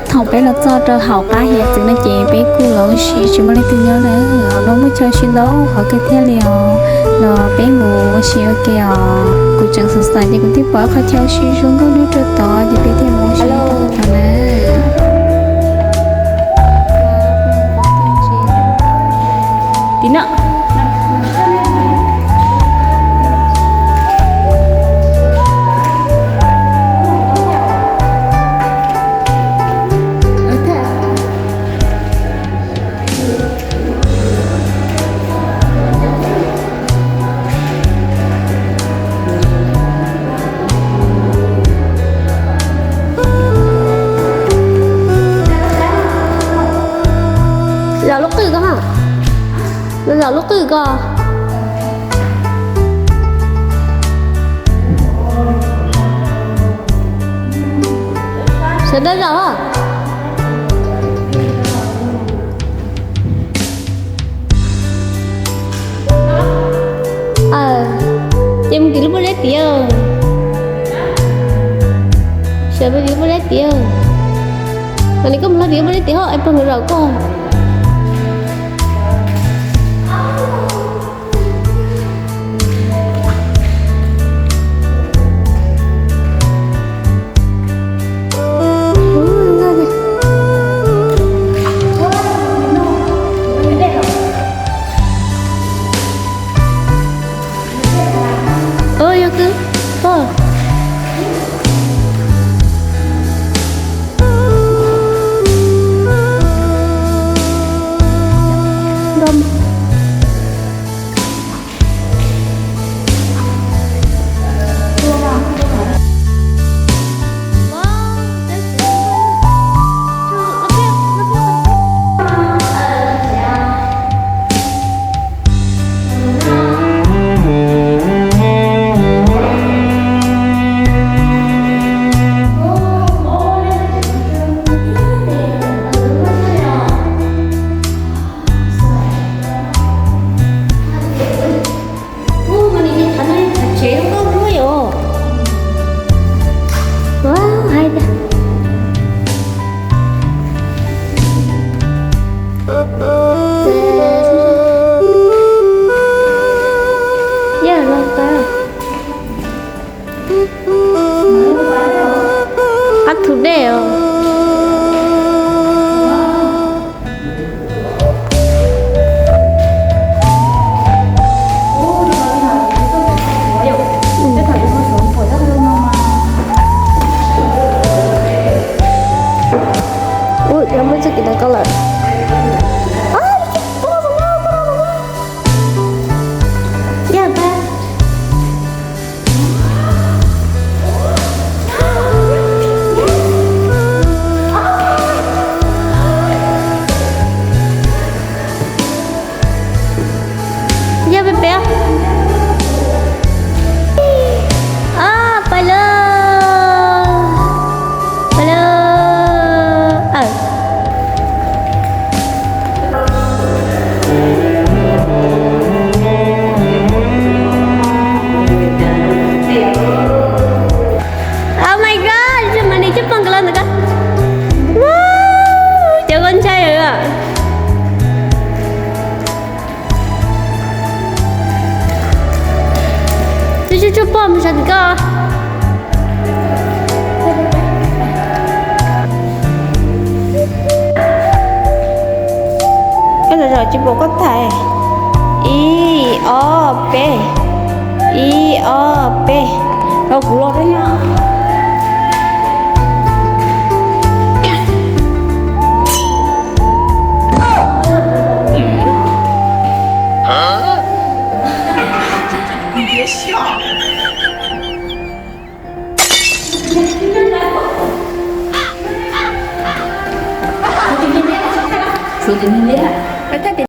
Thaum peb los txog rau hauv qab hiav txwv no ces peb kuj los ua si tsis muaj leej twg nyob lawm. Hauv no muaj chaw ua si ntau qhov kawg thiaj li os. Los peb mus ua si ua ke os. Kuv tseem xav xav ces kuv thiaj pom qhov chaw ua si zoo nkauj nyob rau tod ces peb thiaj mus ua si rau tod na. Tim no. Zaum lub qwj ko, zaum lub qwj ko. Sawv daws zaum. Ces mus tim lub pob zeb tid. Sawv daws tim lub pob zeb tid. Mas nws koj mus hlo tim lub pob zeb tid hos es pog nkawd zaum koj. Yog kwv pog. Ua, mas nws ces qhov no yog qhov tsev nkauj luaj yom. Ua, hais tias, yog los pab. Qab thu dej os. Ua, yog muaj txoj kev ntawd koj lawm. Yog pab. Yog peb peb. Pais lawm, pais lawm. Oh my god, tsis mas nws coj pog nkawd los ntawm ko. Cov koj ntshai lawm. Tsuj tsuj tsuj pog mus saib tim ko. Koj zaum zaum tsis pom koj thaij. Ib ob peb, ib ob peb. Rau kuv los rau nyob. Suav tus niag liab.